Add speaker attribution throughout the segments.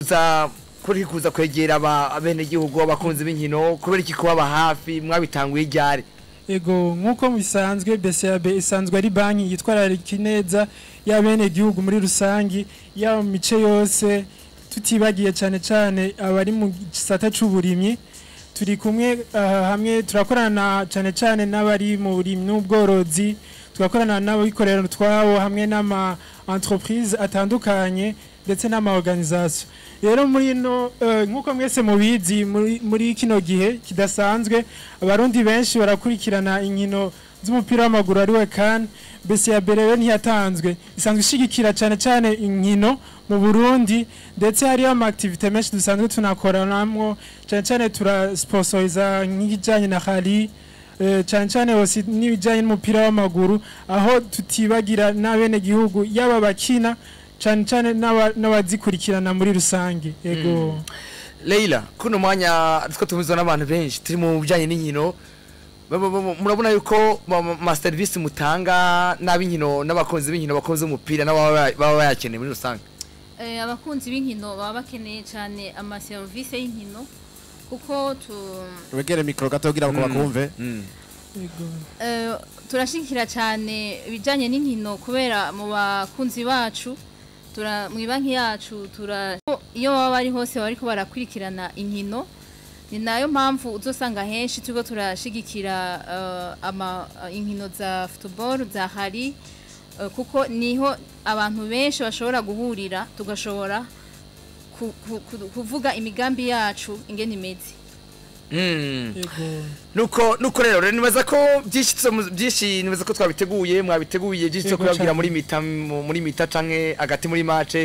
Speaker 1: Za kuri kuza kwegera abenegihugu, abakunzi b'inkino, kubera iki kubaba hafi, mwabitanguye ryari?
Speaker 2: Ego, nkuko bisanzwe, BCAB isanzwe ari banki yitwararika neza y'abenegihugu muri rusangi, yaba mu mice yose, tutibagiye cyane cyane abari mu gisata c'uburimyi. Turi kumwe hamwe, turakorana cyane cyane n'abari mu burimyi n'ubworozi, tugakorana n'abikorera utwabo hamwe n'ama entreprise atandukanye ndetse n'ama organisation. Rero muri no nkuko mwese mubizi, muri kino gihe kidasanzwe Abarundi benshi barakurikirana inkino z'umupira w'amaguru, ariwe CAN. BCAB rero ntiyatanzwe, isanzwe ishigikira cyane cyane inkino mu Burundi, ndetse hariyo ama activité menshi dusanzwe tunakoranamwo. Cyane cyane turasponsoriza nk'ibijyanye na rally, cyane cyane hose n'ibijyanye n'umupira w'amaguru, aho tutibagira n'abene gihugu, yaba bakina cyane cyane n'abazikurikirana muri rusange. Yego.
Speaker 1: Leila, kuno mwanya two tumizwa n'abantu benshi turi mu bijyanye n'inkino. Murabona yuko ma service mutanga n'ab'inkino n'abakunzi b'inkino, bakunze umupira, n'ababa baba bayakeneye muri rusange?
Speaker 3: Abakunzi b'inkino baba bakeneye cyane amaserivisi y'inkino kuko tu
Speaker 4: Wegere micro gato kugira ngo bakumve.
Speaker 2: Yego.
Speaker 3: Turashigikira cyane ibijyanye n'inkino kubera mu bakunzi bacu tura mu banki yacu tura iyo baba bari hose bariko barakurikirana inkino. Ni nayo mpamvu uzosanga henshi turiko turashigikira ama inkino za football, za rally, kuko niho abantu benshi bashobora guhurira, tugashobora kuvuga imigambi yacu ingene imeze.
Speaker 2: Yego.
Speaker 1: Nuko rero nibaza ko byinshi nibaza ko twabiteguye, mwabiteguye byinshi cyo
Speaker 2: Yego
Speaker 1: kubabwira
Speaker 2: cane.
Speaker 1: muri mi-temps canke hagati muri match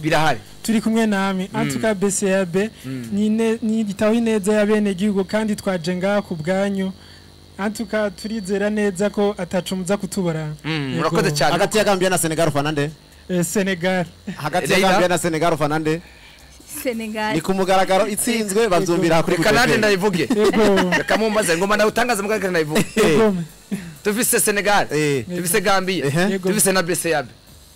Speaker 1: birahari.
Speaker 2: Turi kumwe namwe. En tout cas, BCAB ni gitaho ineza y'abene gihugu kandi twaje ngaha ku bwanyu. En tout cas, turizera neza ko atacu muza kutubora. Yego.
Speaker 1: Murakoze cyane.
Speaker 4: Hagati ya Gambia na Senegal, ufana nde?
Speaker 2: Senegal.
Speaker 4: Hagati ya
Speaker 1: Leila?
Speaker 4: Gambia na Senegal, ufana nde?
Speaker 3: Senegal.
Speaker 4: Ni ku mugaragaro, itsinzwe bavyumvira kuri
Speaker 1: Reka nanje
Speaker 4: Buja.
Speaker 1: ndayivuge.
Speaker 2: Yego.
Speaker 1: Reka mumbaze ngoma nawe utangaze mugaragara, ndayivuge.
Speaker 2: Yego.
Speaker 1: Tufise Senegal, tufise Gambia,
Speaker 4: Ehe.
Speaker 2: Yego.
Speaker 1: tufise na BCAB.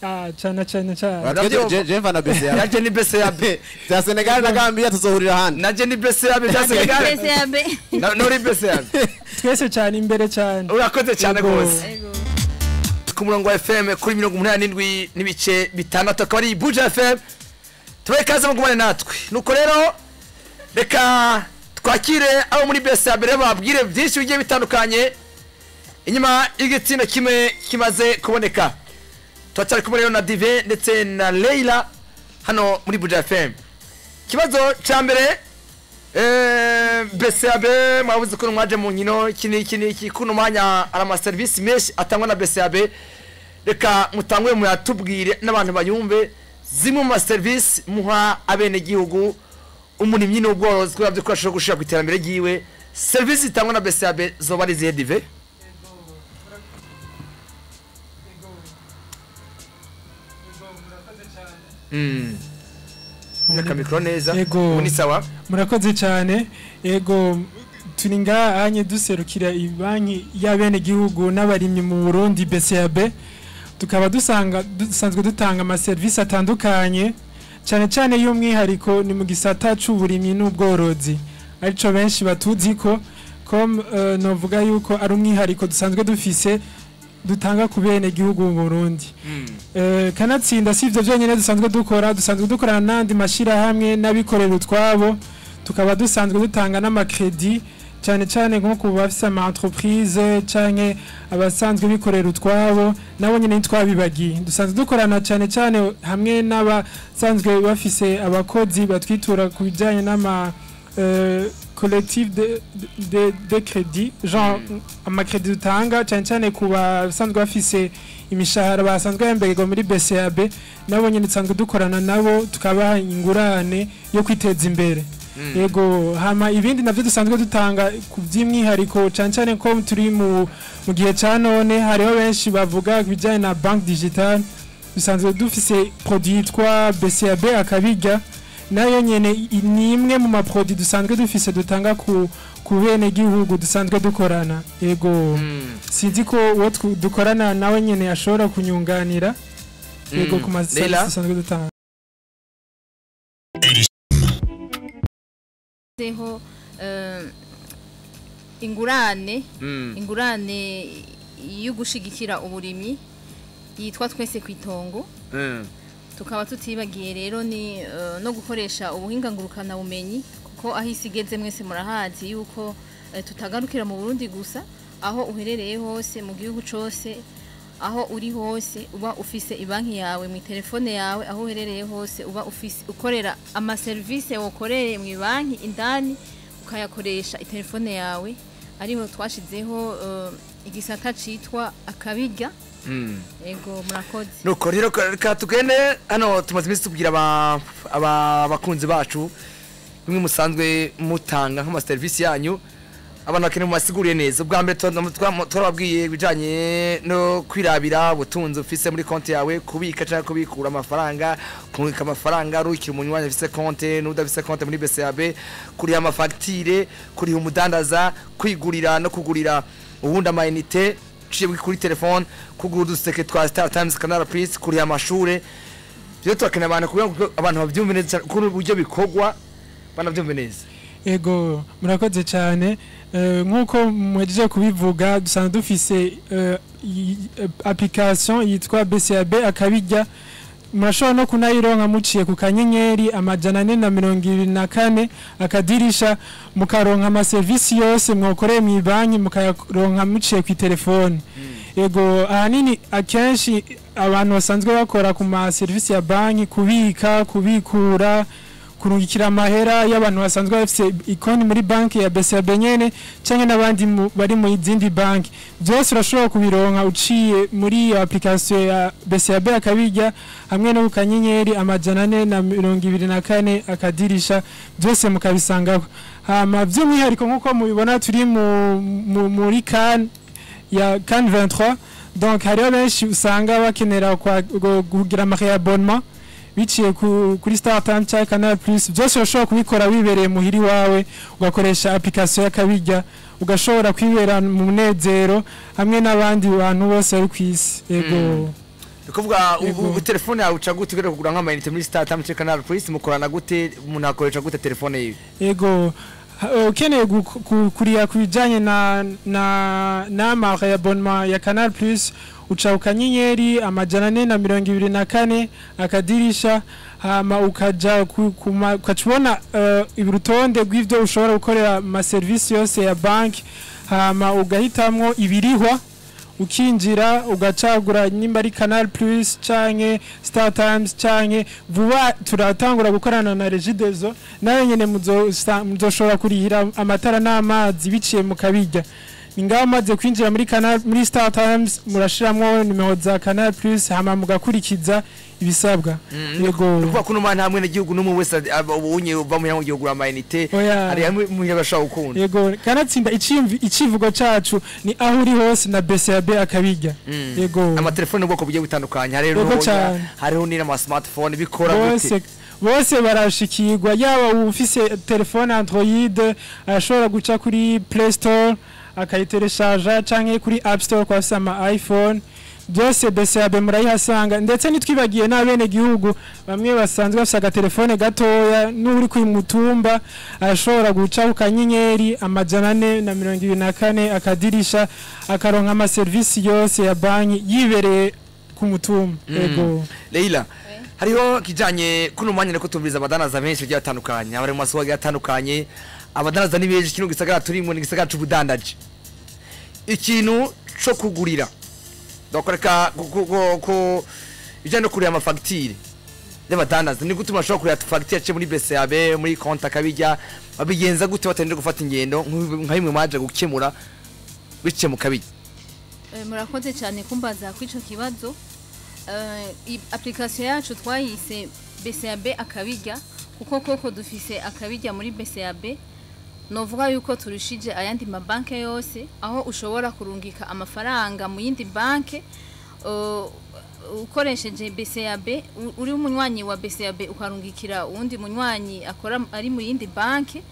Speaker 2: Ah, cyane cyane cyane.
Speaker 4: Je mfana BCA.
Speaker 1: Naje ni BCAB.
Speaker 4: Bya Senegal na Gambia tuzohurira ahandi.
Speaker 1: Naje ni BCAB bya Senegal.
Speaker 3: BCAB.
Speaker 1: Nuri BCAB.
Speaker 2: Twese cyane, imbere cyane.
Speaker 1: Urakoze cyane
Speaker 2: Yego.
Speaker 1: rwose.
Speaker 3: Yego.
Speaker 1: Ku murongo wa FM kuri 87.6, akaba ari Buja FM. Tubahe ikaze, mugumane natwe. Nuko rero reka twakire abo muri BCAB rero babwire byinshi bigiye bitandukanye inyuma y'igitsina kimwe kimaze kuboneka. Turacyari kumwe rero na Dive ndetse na Leila hano muri Buja FM. Ikibazo cya mbere, BCAB mwabuze ko mwaje mu nkino, iki n'iki n'iki. Kuno mwanya hari amaserivisi menshi atangwa na BCAB. Reka mutangwe muyatubwire n'abantu bayumve, zimwe mu maserivisi muha abenegihugu, umurimyi n'ubworozi, kubera by'uko ashobora gushira ku iterambere ryiwe. Serivisi zitangwa na BCAB zoba ari izihe, Dive? Reka micro neza.
Speaker 2: Yego.
Speaker 1: Ubu ni sawa.
Speaker 2: Murakoze cyane. Yego, turi ngaha duserukira banki y'abenegihugu n'abarimyi mu Burundi, BCAB. Tukaba dusanga dusanzwe dutanga amaserivisi atandukanye, cyane cyane y'umwihariko ni mu gisata c'uburimyi n'ubworozi, arico benshi batuzi ko comme novuga yuko ari umwihariko dusanzwe dufise dutanga ku bene gihugu mu Burundi. Kanatsinda si ivyo byonyine dusanzwe dukora, dusanzwe dukorana n'andi mashirahamwe n'abikorera utwabo, tukaba dusanzwe dutanga n'amakredi, cyane cyane nko ku bafise ama entreprise canke abasanzwe bikorera utwabo, nabo nyene ntitwabibagiye. Dusanzwe dukorana cyane cyane hamwe n'abasanzwe bafise abakozi batwitura ku bijyanye n'ama collectif de crédit, genre amakredi dutanga cyane cyane ku basanzwe bafise imishahara, basanzwe bahemberwa muri BCAB, nabo nyene dusanzwe dukorana nabo, tukabaha ingurane yo kwiteza imbere. Yego, hama ibindi navyo dusanzwe dutanga ku by'imwihariko, cyane cyane ko turi mu gihe ca none, hariho benshi bavuga ku bijyanye na banque digitale, dusanzwe dufise produit yitwa BCAB Akabirya. Nayo nyene ni imwe mu maproduit dusanzwe dufise dutanga ku bene gihugu dusanzwe dukorana. Yego, sinzi ko uwo dukorana nawe nyene ashobora kunyunganira. Yego, ku
Speaker 1: Leila?
Speaker 2: maserivisi dusanzwe dutanga.
Speaker 5: Iri
Speaker 3: Zeho ingurane ingurane yo gushigikira uburimyi yitwa Twese Kwitongo. Tukaba tutibagiye rero ni no gukoresha ubuhinga ngurukana bumenyi, kuko aho isi igeze mwese murahazi yuko tutagarukira mu Burundi gusa, aho uherereye hose mu gihugu cose, aho uri hose uba ufise ibanki yawe mu telefone yawe, aho uherereye hose uba ufise ukorera amaserivisi wokoreye mu banki indani ukayakoresha itelefone yawe. Ariho twashizeho igisata citwa Akabirya. Ego, murakoze.
Speaker 1: Nuko rero reka tugende hano, tumaze iminsi tubwira abakunzi bacu bimwe musanzwe mutanga nk'amaserivisi yanyu, abantu bakeneye mubasiguriye neza. Ubwa mbere turababwiye ibijanye no kwirabira ubutunzi ufise muri konti yawe, kubika cyangwa kubikura amafaranga, kubika amafaranga rukira umunywanyi afise konte n'udafise konte muri BCAB, kuriha amafagitire, kuriha umudandaza, kwigurira no kugurira uwundi amayinite uciye kuri telefone, kugura uduseke twa Star Times, Canal Plus, kuriha amashure. Rero turakeneye abantu kugira ngo abantu babyumve neza cyane, ukuntu uburyo bikorwa banabyumve neza.
Speaker 2: Ego, murakoze cyane. Nk'uko muhejeje kubivuga, dusanzwe dufise application yitwa BCAB Akabirya. Murashobora no kunayironka muciye ku *424 akadirisha, mukaronka amaserivisi yose mwakoreye mu banki, mukayaronka muciye ku telefone. Ego, ahanini akenshi abantu basanzwe bakora ku maserivisi ya banki, kubika, kubikura, kurungikira amahera y'abantu basanzwe bafise ikonti muri banki ya BCAB nyene canke n'abandi bari mu zindi banki, byose urashobora kubironka uciye muri iyo application ya BCAB Akabirya hamwe no ku *424 akadirisha, byose mukabisangaho. Hama by'umwihariko, nk'uko mubibona, turi muri CAN ya CAN 23, donc hariho benshi usanga bakenera kugira ama réabonnement biciye kuri Star Times cyangwa Canal Plus. Byose urashobora kubikora wibereye muhiri wawe, ugakoresha application y'Akabirya, ugashobora kwibera mu munezero hamwe n'abandi bantu bose bari ku isi. Yego.
Speaker 1: Ni kuvuga
Speaker 2: Yego.
Speaker 1: ubu telefone yawe uca gute ugiye kugura nk'amayinite muri Star Times cyangwa Canal Plus? Mukorana gute? Umuntu akoresha gute telefone yiwe?
Speaker 2: Ego, ukeneye kuriha ku bijyanye na n'ama réabonnement ya Canal Plus, uca ku *424 akadirisha, hama ukaja ukaca ubona urutonde rw'ivyo ushobora gukorera amaserivisi yose ya banki, hama ugahitamwo ibirihwa, ukinjira ugacagura nimba ari Canal Plus canke Star Times, canke vuba turatangura gukorana na Regideso, nayo nyene muzoshobora kurihira amatara n'amazi biciye mu Kabirya. Ni ngaho umaze kwinjira muri Canal, muri Star Times, murashiramwo nimero za Canal Plus, hama mugakurikiza ibisabwa. Yego.
Speaker 1: Ni ukuvuga ko n'umwana hamwe n'igihugu n'umwe wese ubunye uva mu gihugu kugura amayinite,
Speaker 2: Oya.
Speaker 1: hari hamwe mu bashobora gukunda.
Speaker 2: Yego, kanatsinda icivugo cacu ni aho uri hose na BCAB Akabirya. Yego.
Speaker 1: Amatelefone y'ubwoko bugiye butandukanye hariho
Speaker 2: Yego
Speaker 1: ntoya,
Speaker 2: cane.
Speaker 1: hariho n'ama smartphone, bikora
Speaker 2: Bose
Speaker 1: gute?
Speaker 2: bose barashikirwa. Yaba ufise telefone Android, arashobora guca kuri Play Store akayitereshaja, canke kuri App Store kwa afise ama iPhone. Byose BCAB murayihasanga. Ndetse ntitwibagiye n'abene gihugu bamwe basanzwe bafise agatelefone gatoya, n'uri ku mutumba arashobora guca ku *424 akadirisha, akaronka amaserivisi yose ya banki yibereye ku mutumba. Yego.
Speaker 1: Leila, hariho kijanye kuno mwanya niko tumviriza abadanaza benshi bagiye batandukanye, abari mu masoko agiye atandukanye, abadanaza ni benshi. Kino gisagara turimo ni gisagara c'ubudandaji. Ikintu co kugurira dokoreka ko bijanye no kuriha amafagitire y'abadandaza, ni gute umuntu ashobora kuriha fagitire aciye muri BCAB, muri konti Akabirya? Babigenza gute batarinze gufata ingendo nka bimwe mwaje gukemura biciye mu Kabirya?
Speaker 3: Murakoze cyane kumbaza kw'ico kibazo. Application yacu twayise BCAB Akabirya kuko koko dufise akabirya muri BCAB. Novuga yuko turushije ayandi mabanke yose, aho ushobora kurungika amafaranga mu yindi banke ukoresheje BCAB, uri umunywanyi wa BCAB, ukarungikira uwundi munywanyi akora ari mu yindi banke.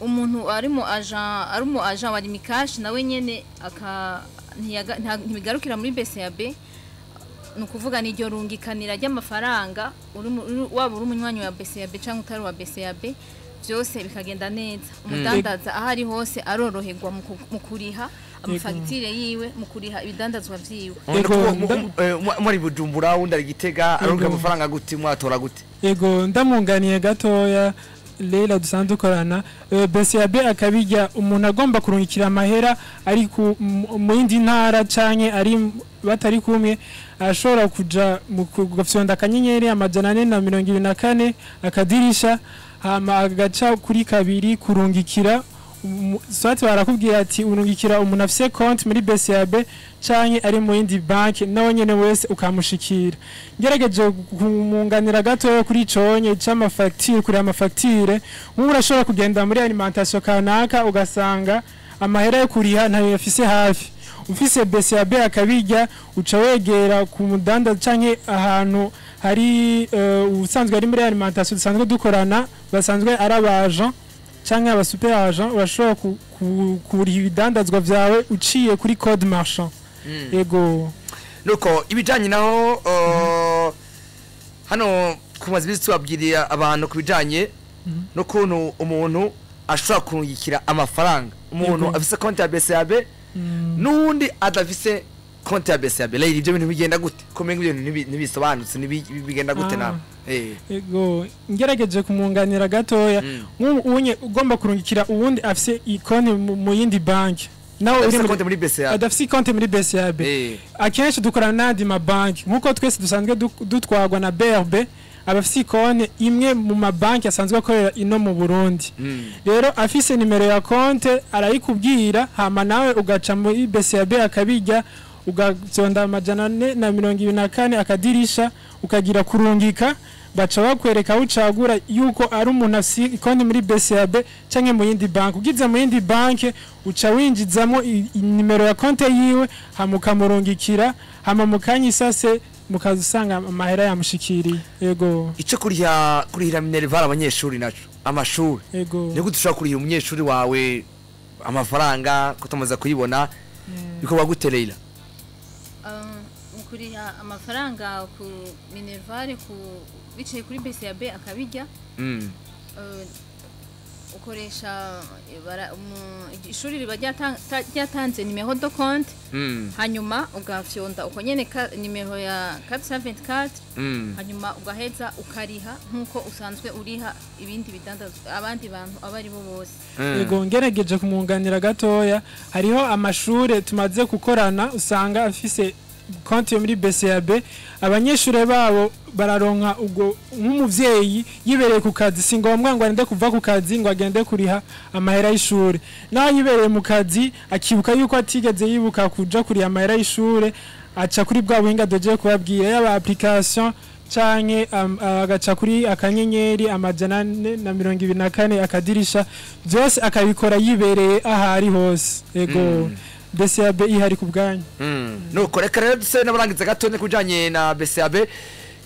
Speaker 3: Umuntu ari mu agent, ari mu agent wa Lumicash, nawe nyene aka ntibigarukira muri BCAB. Ni ukuvuga ni iryo rungikanira ry'amafaranga, waba uri umunywanyi wa BCAB cyangwa utari uwa BCAB, byose bikagenda neza. Umudandaza aho ari hose aroroherwa mu kuriha amafagitire yiwe, mu kuriha ibidandazwa vyiwe.
Speaker 2: Yego,
Speaker 1: Muri Bujumbura, wundi ari Gitega, arunga amafaranga gute? Mwatora gute?
Speaker 2: Yego, ndamunganiye gatoya Leila dusanzwe dukorana. BCAB akabijya, umuntu agomba kurungikira amahera ari mu yindi ntara canke ari batari kumwe, ashobora kuja mu gufyonda *424 akadirisha, hama agaca kuri 2 kurungikira. Soit barakubwira ati urungikira umuntu afise konti muri BCAB canke ari mu yindi banki, nawe nyene wese ukamushikira. Ngerageje kumunganira gatoya kuri iconye c'amafacture, kuri amafacture, nk'ubu urashobora kugenda muri alimentation kanaka ugasanga amahera yo kuriha ntayo yafise hafi. Ufise BCAB akabirya, uca wegera ku mudanda canke ahantu hari ubusanzwe ari muri alimentation dusanzwe dukorana, basanzwe ari abaagent canke aba super agent, urashobora kuriha ibidandazwa vyawe uciye kuri code marchand. Yego.
Speaker 1: Nuko ibijanye naho, hano kumaze iminsi tubabwirira abantu ku bijanye n'ukuntu umuntu ashobora kurungikira amafaranga umuntu afise konti ya BCAB n'uwundi adafise konti ya BCAB. Rero ibyo bintu bigenda gute? Ko menga ibyo bintu ntibisobanutse, bigenda gute nawe?
Speaker 2: Yego, ngerageje kumwunganira gatoya. Nk'ubu unye ugomba kurungikira uwundi afise ikonti mu yindi banki, nawe uri
Speaker 1: adafise
Speaker 2: muri
Speaker 1: konti muri BCAB.
Speaker 2: Adafise ikonti muri BCAB, akenshi dukorana n'andi mabanki nk'uko twese dusanzwe dutwarwa na BRB. Abafise ikonti imwe mu mabanki asanzwe akorera ino mu Burundi, rero afise nimero ya konte arayikubwira, hama nawe ugaca muri BCAB akabijya, ugatonda 424 akadirisha, ukagira kurungika, baca bakwereka aho ucagura yuko ari umuntu afise ikonti muri BCAB canke mu yindi banki. Ugize mu yindi banki, uca winjizamo nimero ya konte yiwe, hama ukamurungikira, hama mu kanya isase mukaza usanga amahera yamushikiriye. Yego.
Speaker 1: Ico kurihira minerval abanyeshuri naco, amashuri, ni gute ushobora kurihira umunyeshuri wawe amafaranga kutumaze kuyibona? Bikorwa gute, Leila?
Speaker 3: Mu kuriha amafaranga ku minerval ku biciye kuri BCAB akabijya, ukoresha ishuri riba ryatanze nimero de compte, hanyuma ugafyonda uko nyene nimero ya 424, hanyuma ugaheza ukariha nk'uko usanzwe uriha ibindi bidandazwa abandi bantu abo ari bo bose.
Speaker 2: Yego, ngerageje kumwunganira gatoya, hariho amashure tumaze gukorana usanga afise konti yo muri BCAB, abanyeshure babo bararonka ubwo nk'umuvyeyi yibereye ku kazi, si ngombwa ngo arinde kuva ku kazi ngo agende kuriha amahera y'ishure. Naho yibereye mu kazi akibuka yuko atigeze yibuka kuja kuriha amahera y'ishure, aca kuri bwa buhinga doje kubabwira, yaba application canke agaca kuri *424 akadirisha, byose akabikora yibereye aho ari hose. Ego, BCAB ihari ku bwanyu.
Speaker 1: Nuko reka rero duse n'abarangiza gato ne kubijanye na BCAB,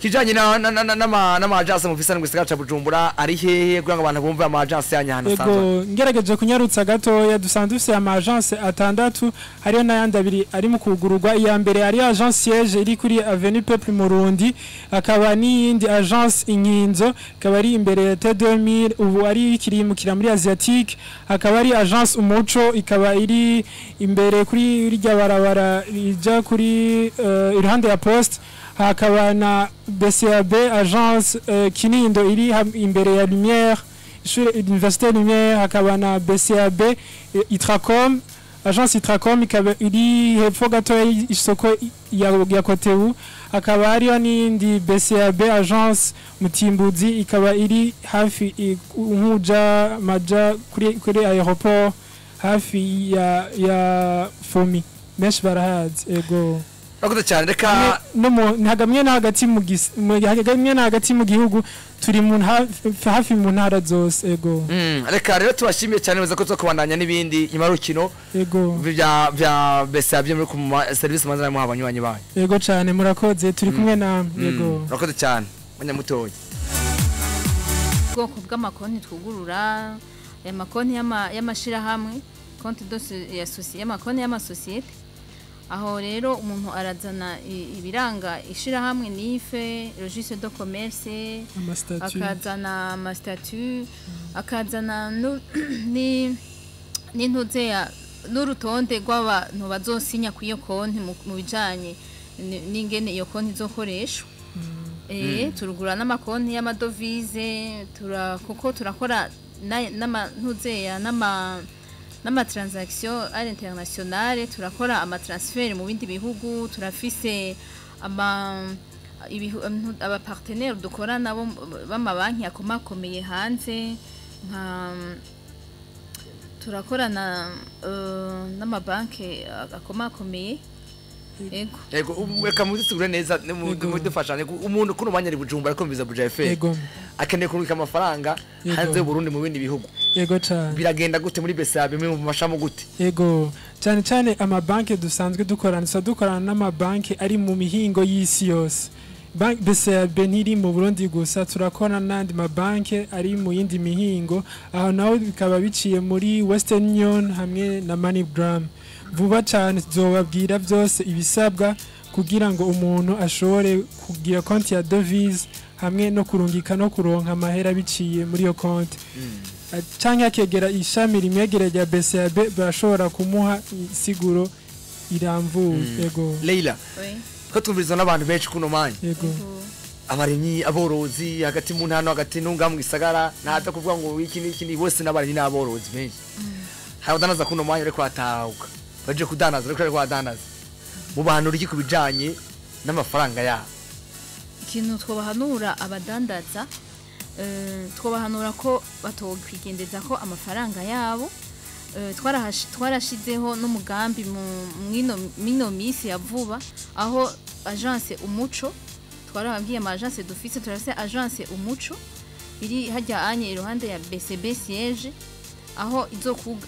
Speaker 1: kijanye na n'ama agence mufisa mu gisagara ca Bujumbura, ari hehe, kugira ngo abantu bumve ama agence yanyu ahantu asanzwe.
Speaker 2: Ego, ngerageje kunyarutsa gatoya, dusanzwe dufise ama agence atandatu, hariyo n'ayandi abiri ari mu kugururwa. Iya mbere ari agence siège iri kuri Avenue Peuple Murundi, akaba n'iyindi agence Inkinzo, ikaba ari imbere ya T2000, ubu ari ikirimukira muri Asiatique. Akaba ari agence Umuco, ikaba iri imbere kuri rirya barabara rija kuri iruhande ya poste. Hakaba na BCAB agence Kinindo iri imbere ya Lumière, ishure Université Lumière. Hakaba na BCAB Itracom, agence Itracom ikaba iri hepfo gatoya y'isoko ya Kotebu. Hakaba hariyo n'iyindi BCAB agence Mutimbuzi, ikaba iri hafi nkuja maja kuri aéroport, hafi ya Fomi, benshi barahazi. Ego.
Speaker 1: Urakoze cyane, reka
Speaker 2: No mu hagamwe na hagati mu hagamwe na hagati mu gihugu, turi mu hafi mu ntara zose. Ego.
Speaker 1: Reka rero tubashimiye cyane, muza ko tuzokubandanya n'ibindi nyuma y'urukino
Speaker 2: Ego.
Speaker 1: bya BCAB muri ku ma service manza muha abanywanyi banyu.
Speaker 2: Ego cyane, murakoze, turi kumwe namwe. Ego.
Speaker 1: Urakoze cyane, abanyamutoyi.
Speaker 3: Ubwoko bw'amakonti twugurura, aya makonti y'amashirahamwe, konti ya y'amakonti y'amasosiyete. Aho rero umuntu arazana ibiranga ishirahamwe, NIF, registre de commerce,
Speaker 2: Ama statuts.
Speaker 3: akazana ama statuts, akazana n'intuzeya n'urutonde rw'abantu bazosinya ku iyo konti mu bijanye n'ingene iyo konti izokoreshwa. Turugura n'amakonti y'amadovize, kuko turakora n'amantuzeya n'ama transactions à l'international, turakora ama transferts mu bindi bihugu, turafise ama aba partenaires dukora nabo b'amabanki akomakomeye hanze, nka turakorana n'amabanki akomakomeye, ego.
Speaker 1: Yego, reka muzisigure neza.
Speaker 2: Yego.
Speaker 1: Mudufashanye umuntu kuno mwanya ari Bujumbura ariko mbiza Buja FM, akeneye kurungika amafaranga hanze y'u Burundi mu bindi bihugu.
Speaker 2: Yego cyane.
Speaker 1: Biragenda gute muri BCAB, mu mashamo gute?
Speaker 2: Yego, cyane cyane amabanki dusanzwe dukorana, dusa dukorana n'amabanki ari mu mihingo y'isi yose. BCAB ntiri mu Burundi gusa, turakorana n'andi mabanki ari mu yindi mihingo, aho naho bikaba biciye muri Western Union hamwe na MoneyGram. Vuba cyane tuzobabwira byose ibisabwa kugira ngo umuntu ashobore kugira konti ya devise hamwe no kurungika no kuronka amahera biciye muri iyo konti, canke akegera ishami rimwegereye rya BCAB, barashobora kumuha insiguro iramvuye. Yego.
Speaker 1: Leila,
Speaker 3: Oui.
Speaker 1: ko twumvirizwa n'abantu benshi kuno mwanya,
Speaker 2: Yego.
Speaker 1: abarimyi, aborozi, hagati mu ntano, hagati nunga mu gisagara, ntaza kuvuga ngo iki n'iki, ni bose n'abarimyi n'aborozi benshi. Hari abadanaza kuno mwanya ariko batahuka baje kudandaza, ariko badanaza mu bantu uri ku bijanye n'amafaranga yabo.
Speaker 3: Ikintu twobahanura abadandaza, twobahanura ko batokwigendeza ko amafaranga yabo. Twarashizeho n'umugambi mu mwino misi ya vuba, aho agence Umuco, twarababwiye ama agence dufise, turafise agence Umuco iri hajya anye iruhande ya BCB siège, aho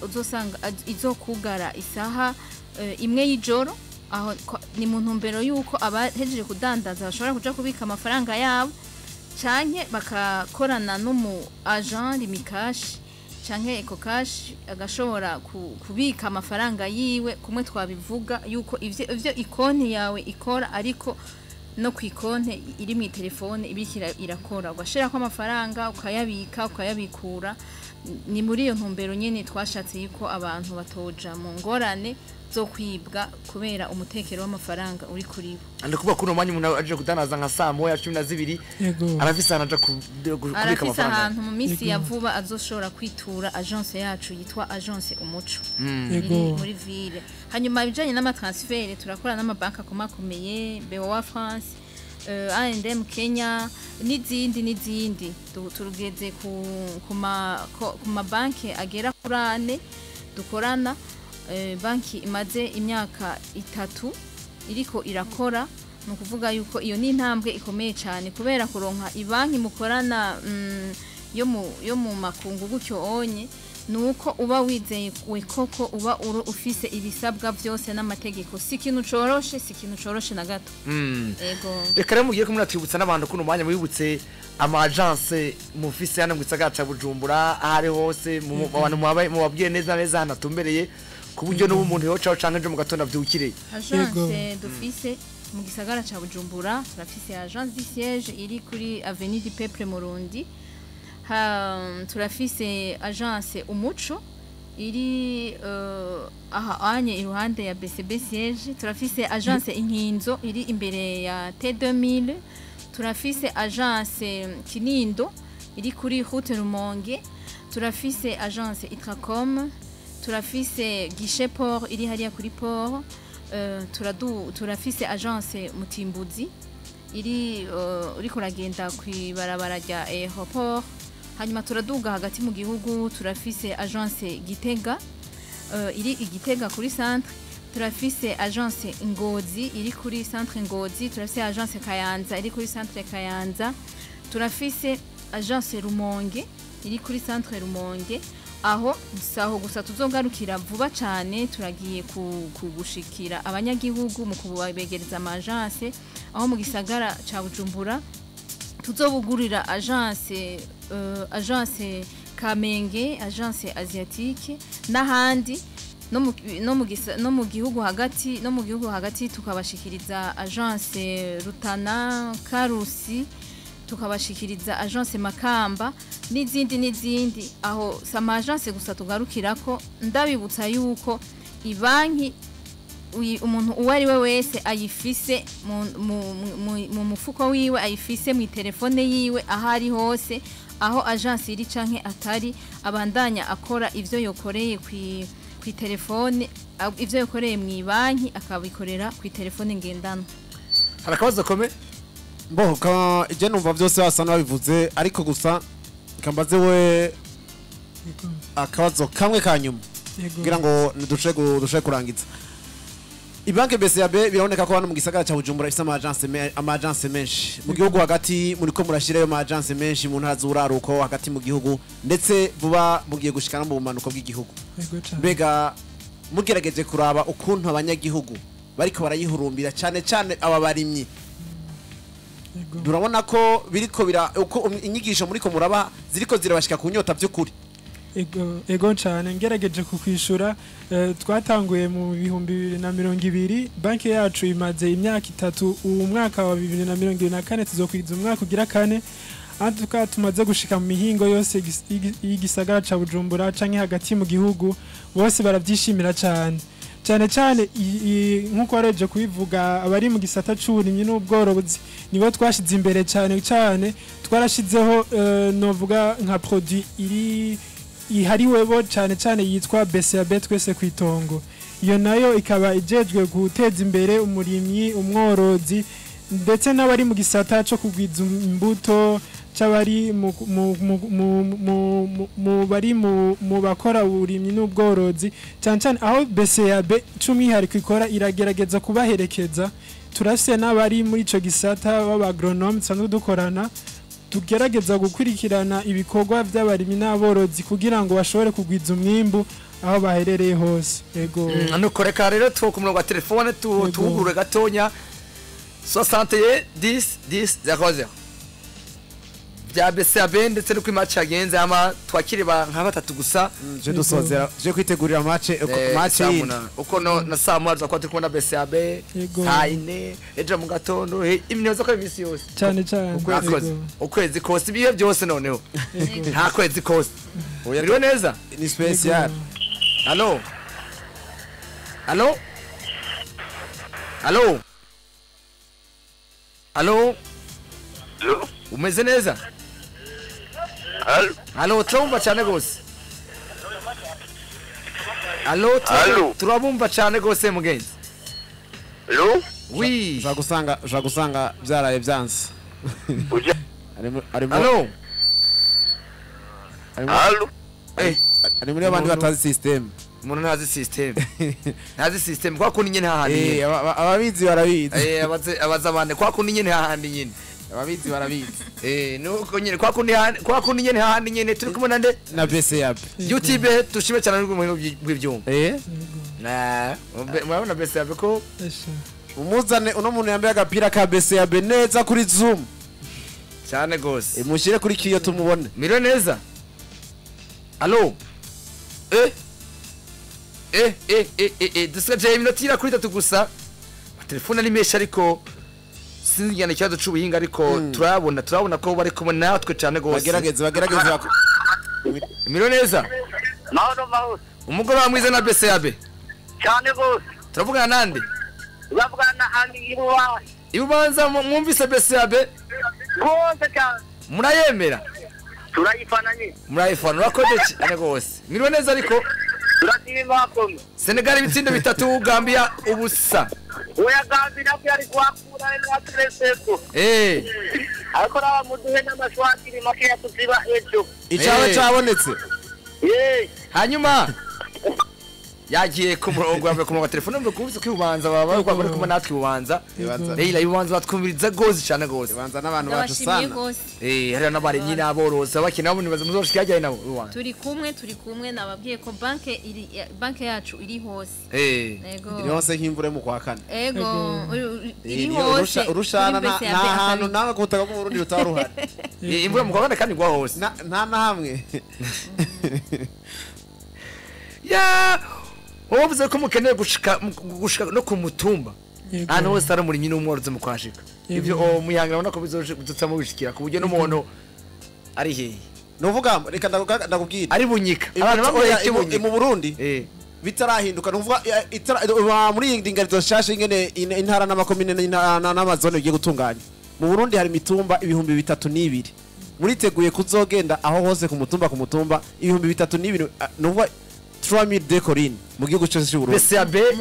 Speaker 3: uzosanga izokugara isaha 1 y'ijoro. Aho ni mu ntumbero y'uko abahejeje kudandaza bashobora kuja kubika amafaranga yabo, canke bakakorana n'umu agent Lumicash canke Ecocash, agashobora kubika amafaranga yiwe kumwe twabivuga yuko ivyo ikonti yawe ikora, ariko no ku ikonte iri mu telefone ibikira irakora, ugashirako amafaranga, ukayabika, ukayabikura. Ni muri iyo ntumbero nyene twashatse yuko abantu batoja mu ngorane zo kwibwa kubera umutekero w'amafaranga uri kuri bo.
Speaker 1: Ndi kuvuga kuno mwanya umuntu aje kudandaza nka saa 1, 12, arafise ahantu aja kubika
Speaker 3: Arafise
Speaker 1: amafaranga.
Speaker 3: ahantu mu minsi ya vuba azoshobora kwitura agence yacu yitwa agence Umuco iri muri ville. Hanyuma ibijanye n'ama transferts, turakora n'amabanki akomakomeye, BOA France, A&M Kenya, n'izindi n'izindi. Turugeze ku mabanki agera kuri ane dukorana. Banki imaze imyaka 3 iriko irakora, ni ukuvuga yuko iyo ni intambwe ikomeye cyane, kubera kuronka ibanki mukorana yo mu makungu gutyo onye, nuko uba wizeye we koko, uba ufise ibisabwa byose n'amategeko. Si ikintu coroshe, si ikintu coroshe na gato. Ego.
Speaker 1: Reka rero mugiye kumwe twibutsa n'abantu kuno mwanya, mwibutse ama agence mufise hano mu gisagara ca Bujumbura, aho ari hose abantu mubabwiye neza neza hano atumbereye, ku buryo n'ubu umuntu yocaho canke ejo mu gatondo avyukire.
Speaker 3: Agence dufise mu gisagara ca Bujumbura, turafise agence du siège iri kuri avenue du Peuple Murundi. Turafise agence Umuco iri aha anye iruhande ya BCB siège, turafise agence Inkinzo iri imbere ya T2000, turafise agence Kinindo iri kuri route Rumonge, turafise agence Itracom, turafise guichet port iri hariya kuri port, turafise agence Mutimbuzi iri uriko uragenda kw'ibarabara rya aéroport. Hanyuma turaduga hagati mu gihugu, turafise agence Gitega iri i Gitega kuri centre, turafise agence Ngozi iri kuri centre Ngozi, turafise agence Kayanza iri kuri centre Kayanza, turafise agence Rumonge iri kuri centre Rumonge. Aho saho gusa, tuzogarukira vuba cyane, turagiye kugushikira abanyagihugu mu kubabegereza ama agence, aho mu gisagara ca Bujumbura tuzobugurira agence Kamenge, agence Asiatique n'ahandi. No mu gihugu hagati, no mu gihugu hagati tukabashikiriza agence Rutana, Karusi, tukabashikiriza agence Makamba n'izindi n'izindi. Aho si ama agence gusa tugarukirako. Ndabibutsa yuko ibanki umuntu uwo ari we wese ayifise mu mufuko wiwe, ayifise mu telefone yiwe, aho ari hose, aho agence iri canke atari, abandanya akora ivyo yokoreye ku telefone, ivyo yokoreye mu banki akabikorera ku telefone ngendanwa.
Speaker 1: Hari akabazo kome?
Speaker 4: Bo ka je numva vyose basa n'ababivuze, ariko gusa kambaze we akabazo kamwe kanyuma kugira ngo duce kurangiza. Ibanke BCAB biraboneka ko hano mu gisagara ca Bujumbura ifise ama agence menshi. Mu gihugu hagati muriko murashirayo ama agence menshi mu ntara z'uraruko hagati mu gihugu, ndetse vuba mugiye gushikana mu bumanuko bw'igihugu.
Speaker 2: Yego cane.
Speaker 4: Mbega mugerageje kuraba ukuntu abanyagihugu bariko barayihurumbira, cane cane aba barimyi, turabona ko biriko bira uko inyigisho muriko muraba ziriko zirabashika ku nyota by'ukuri?
Speaker 2: Ego cyane. Ngerageje kukwishura, twatanguye mu 2020. Banki yacu imaze imyaka 3. Uwu mwaka wa 2024 tuzokwiza umwaka ugira kane. Antuka tumaze gushika mu mihingo yose y'igisagara ca Bujumbura canke hagati mu gihugu, bose baravyishimira cyane cyane cyane. Nkuko wareje kubivuga, abari mu gisata c'uburimyi n'ubworozi nibo twashize imbere cyane cyane. Twarashizeho novuga nka produit iri ihariwebo cyane cyane yitwa BCAB Twese Kwitongo. Iyo nayo ikaba ijejwe guteza imbere umurimyi, umworozi, ndetse n'abari mu gisata cyo kugwiza imbuto, c'abari mu bari mu bakora uburimyi n'ubworozi cyane cyane. Aho BCAB c'umwihariko ikora, iragerageza kubaherekeza. Turafise n'abari muri ico gisata b'abagronome dusanzwe dukorana, tugerageza gukurikirana ibikorwa by'abarimyi n'aborozi kugira ngo bashobore kugwiza umwimbu aho baherereye hose. Ego.
Speaker 1: Nuko reka rero tu ku murongo wa telefone tu tuwugurure gatonya, 61 10 10 00 bya BCAB, ndetse no kuri match yagenze, ama twakire ba nka batatu gusa.
Speaker 4: Je dusozera, je kwitegurira match match
Speaker 1: saa
Speaker 4: yindi.
Speaker 1: 8. Uko no na saa 1 tuzakuba turi kumwe na BCAB. Saa 4 ejo mu gatondo, imyitozo ko iminsi yose.
Speaker 2: Cyane cyane.
Speaker 1: Mwakoze. Ukwezi kose, ibihe byose, noneho nta kwezi kose.
Speaker 4: Oya,
Speaker 1: biriwe neza.
Speaker 4: Ni special.
Speaker 1: Allo, allo, allo, allo!
Speaker 5: Allo?
Speaker 1: Umeze neza?
Speaker 5: Allo?
Speaker 1: Allo, turabumva cyane rwose. Allo?
Speaker 5: Allo?
Speaker 1: Turabumva cyane rwose, mugenzi.
Speaker 5: Allo?
Speaker 1: Oui.
Speaker 4: Ushobora gusanga byaraye byanze.
Speaker 5: Uja
Speaker 4: arimo
Speaker 1: Allo?
Speaker 4: Arimo.
Speaker 5: Allo?
Speaker 4: Ari muri abandi batazi system.
Speaker 1: Umuntu ntazi system, ntazi system kwa kundi nyene hahandi nyene.
Speaker 4: Ababizi barabizi.
Speaker 1: Abaza abandi kwa kundi nyene hahandi nyene.
Speaker 4: Ababizi barabizi.
Speaker 1: Nuko nyene kwa kundi kwa kundi nyene hahandi nyene. Turi kumwe nande?
Speaker 4: Na BCAB.
Speaker 1: YouTube, tushime cyane n'ubwo bw'ibyuma. Na murabona BCAB ko
Speaker 2: Esha.
Speaker 4: Umuzane uno muntu yambaye agapira ka BCAB neza kuri Zoom.
Speaker 1: Cyane gose.
Speaker 4: Mushyire kuri kiyo tumubone.
Speaker 1: Miriwe neza. Allo? Dusigaje iminota igera kuri 3 gusa. Telefone ari menshi, ariko sinzi ngana ikibazo c'ubuhinga, ariko turabona ko bari kumwe natwe cyane gose.
Speaker 4: Bagerageze.
Speaker 1: Miriwe neza.
Speaker 5: Mahoro, mahoro.
Speaker 1: Umugoroba mwiza na BCAB.
Speaker 5: Cyane gose.
Speaker 1: Turavugana nande?
Speaker 5: Bavugana na Andi iwawe.
Speaker 1: Ibubanza, mwumvise BCAB?
Speaker 5: Rwose cyane.
Speaker 1: Murayemera?
Speaker 5: Turayifana nyine.
Speaker 1: Murayifana. Urakoze cyane gose. Miriwe neza ariko.
Speaker 5: Turashima bakome.
Speaker 1: Senegal ibitsindo 3, Gambia 0.
Speaker 5: Oya, Gambia nabwo yari kuhakura rero watereseko. Ariko nawe muduhe n'amashwakiri makeya tuziba ejo.
Speaker 4: Icaba cabonetse.
Speaker 1: Hanyuma yagiye ku murongo, yavuye ku murongo wa telefone. Mbe kumvise ko ibubanza baba bari kumwe natwe ibubanza.
Speaker 4: Ibanza.
Speaker 1: Leila, ibubanza batwumviriza gose cyane gose.
Speaker 4: Ibanza n'abantu bacu
Speaker 3: Ndabashimiye
Speaker 4: sana.
Speaker 3: gose.
Speaker 1: Hariya n'abarimyi n'aborozi abakina nabo nibaza muzoshika hajyaye nabo ibubanza.
Speaker 3: Turi kumwe. Nababwiye ko banke yacu iri hose. Ego.
Speaker 4: Iri hose nk'imvura yo mu kwa kane.
Speaker 3: Ego. Iri
Speaker 4: Iri
Speaker 3: hose.
Speaker 4: Urushana
Speaker 3: Kuri
Speaker 4: nta
Speaker 3: BCAB
Speaker 4: nta hantu
Speaker 3: akabi.
Speaker 4: nawe ku butaka bw'Uburundi rutaba ruhari.
Speaker 1: Imvura mu kwa kane kandi igwa hose.
Speaker 4: Nta na hamwe.
Speaker 1: Ya. Wowe uvuze ko mukeneye gushika no ku mutumba. Ahantu hose ari umurimyi n'umworozi mu kwashika. Ivyo muyangira ubona ko bizotsa mubishikira ku buryo n'umuntu ari hehe.
Speaker 4: Nuvuga reka ndakubwira.
Speaker 1: Ari bunyika. Abantu bamwe
Speaker 4: mu Burundi bitarahinduka nuvuga muri iyi ndinganizo nshasha ingene intara n'amakomine n'amazone bigiye gutunganya. Mu Burundi hari imitumba 3002. Muriteguye kuzogenda aho hose ku mutumba 3002 nuvuga 3000 decorine mu gihugu cyose cy'u Burundi.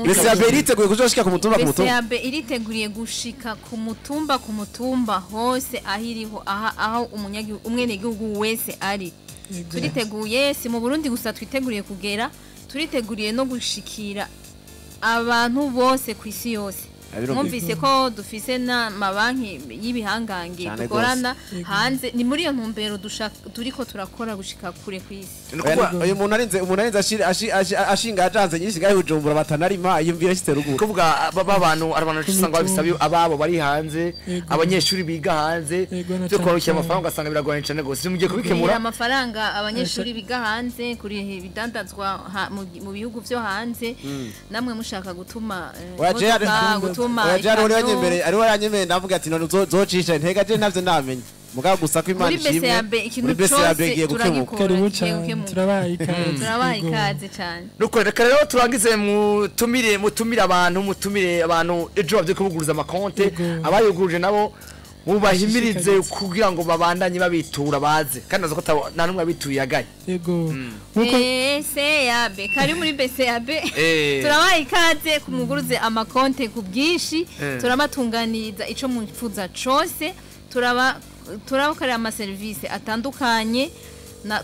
Speaker 4: BCAB iriteguye kuzoshika ku mutumba ku mutumba.
Speaker 3: BCAB iriteguriye gushika ku mutumba ku mutumba hose ahiriho aho umwenegihugu wese ari. Turiteguye si mu Burundi gusa twiteguriye kugera, turiteguriye no gushikira abantu bose ku isi yose. Mwumvise ko dufise n'amabanki y'ibihangange dukorana hanze, ni muri iyo ntumbero turiko turakora gushika kure ku isi.
Speaker 4: Uyu muntu arinze ashinga ajanze nyinshi gahe Bujumbura batanarima yumvira ashitse ruguru.
Speaker 1: Kuvuga abantu abantu usanga babisaba ababo bari hanze, abanyeshuri biga hanze, byo koroshya amafaranga ugasanga biragoranye cyane gose. Mugiye kubikemura
Speaker 3: amafaranga abanyeshuri biga hanze kuri bidandazwa mu bihugu byo hanze, namwe mushaka gutuma
Speaker 4: ari waranyemeye ndavuga ati none uzocisha ntega je ntavyo ndamenya mugabo gusa ko Imana ishimwe muri BCAB igiye gukemuka.
Speaker 2: Karibu cyane, turabaye ikaze,
Speaker 3: turabaye ikaze cyane.
Speaker 1: Nuko reka rero turangize mutumire abantu ejo bavye kubuguruza amakonte, abayuguruje nabo mubahimirize kugira ngo babandanye babitura baze, kandi nazo ko nta numwe abituye agaye.
Speaker 2: Yego
Speaker 3: BCAB kari muri BCAB turabaye ikaze kumuguruze amakonte ku bwinshi, turabatunganiriza ico mwifuza cose, turabakorera ama service atandukanye.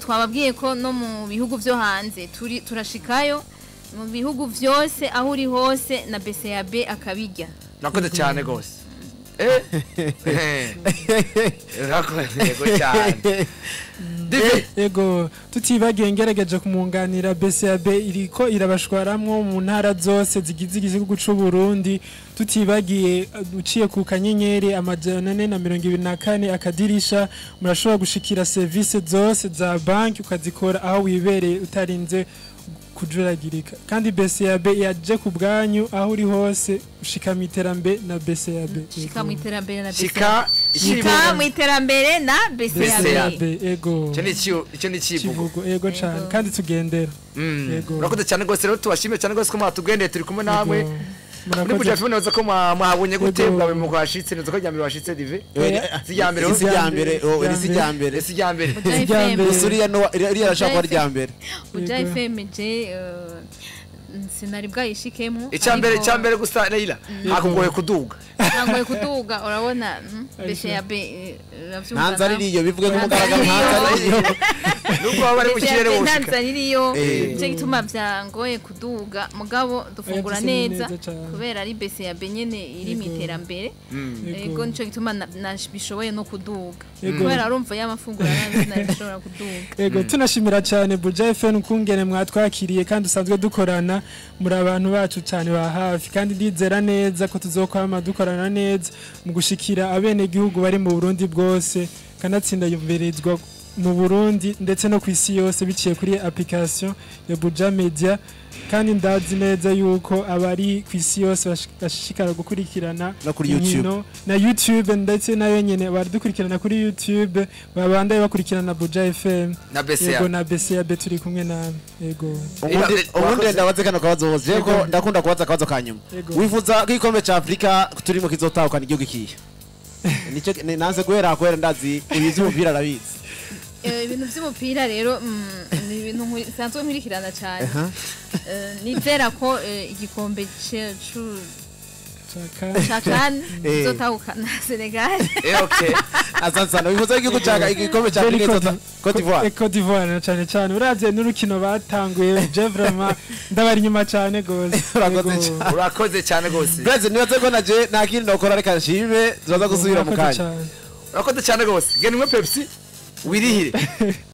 Speaker 3: Twababwiye ko no mu bihugu vyo hanze turashikayo mu bihugu vyose aho uri hose na BCAB akabijya.
Speaker 1: Nakoze cyane gose.
Speaker 2: Ego tutibagiye ngerageje kumunganira BCAB iriko irabashwaramwo mu ntara zose zigize igihugu c'u Burundi, tutibagiye uciye ku kanyenyeri 424 akadirisha murashobora gushikira service zose za banki ukazikora aho wibereye utarinze kujuragirika. Kandi BCAB yaje ku bwanyu aho uri hose, ushika mu iterambere na BCAB.
Speaker 3: Shika mu iterambere na BCAB. Shika mu iterambere na BCAB.
Speaker 2: Ego.
Speaker 1: Icyo ni kivugo.
Speaker 2: Ego cyane kandi tugendera.
Speaker 1: Ego. Urakoze cyane gose rero tubashimiye cyane gose ko mwatugendeye, turi kumwe namwe. Muri Buja FM naza ko mwabonye gute bwawe mu kwashitse naza ko ryambere washitse dive. Sijambere sijambere.
Speaker 4: Usuriya no iriya arashaka ko ryambere.
Speaker 3: Buja FM je sinari bwayishikemo.
Speaker 1: Icambere gusa Leila hakugoye kuduga.
Speaker 3: Nangoye kuduga urabona BCAB
Speaker 4: uravyumva. Ntanza ririyo bivuge ko mugaragara ntanza ririyo.
Speaker 1: Nubwo baba bari mu kirere woshika.
Speaker 3: Ntanza ririyo cyo gituma byangoye kuduga mugabo dufungura neza kubera ari BCAB nyene iri mu iterambere. Ego nico gituma bishoboye no kuduga. Kubera arumva y'amafunguro nabi nabishobora kuduga.
Speaker 2: Ego tunashimira cyane Buja FM kungene mwatwakiriye kandi usanzwe dukorana muri abantu bacu cyane ba hafi, kandi ndizera neza ko tuzokwama dukorana neza mu gushikira abene gihugu bari mu Burundi bwose, kanatsinda yumvirizwa mu Burundi ndetse no ku isi yose biciye kuri application ya Buja Media. Kandi ndazi neza yuko abari ku isi yose bashishikara gukurikirana
Speaker 4: no kuri YouTube
Speaker 2: na YouTube ndetse nayo nyene bari dukurikirana kuri YouTube, babandaye bakurikirana Buja FM
Speaker 1: na BCA.
Speaker 2: Yego na BCA turi kumwe na yego.
Speaker 4: Ubundi ndabaze kano kabazo bose ko ndakunda kubaza akabazo kanyuma. Wifuza ko igikombe ca Afrika turimo kizotahukana igihugu kihe? Nico nanze guhera ndazi ibizi umupira arabizi.
Speaker 3: Ibintu by'umupira rero ni ibintu nsanzwe nkurikirana cyane. Nizera ko igikombe ca CAN kizotahukana Senegal.
Speaker 1: Okay.
Speaker 4: Asante. Wifuza igihugu ca igikombe ca Afrika Cote d'Ivoire.
Speaker 2: Cote d'Ivoire cyane cyane uravye n'urukino batanguye je vraiment ndabari inyuma cyane gose.
Speaker 1: Urakoze cyane gose.
Speaker 4: Blaze nibaze ko naje nta kindi nokora reka nshime turaza gusubira mu kanya.
Speaker 1: Urakoze cyane gose. Genda unywe Pepsi wirihire.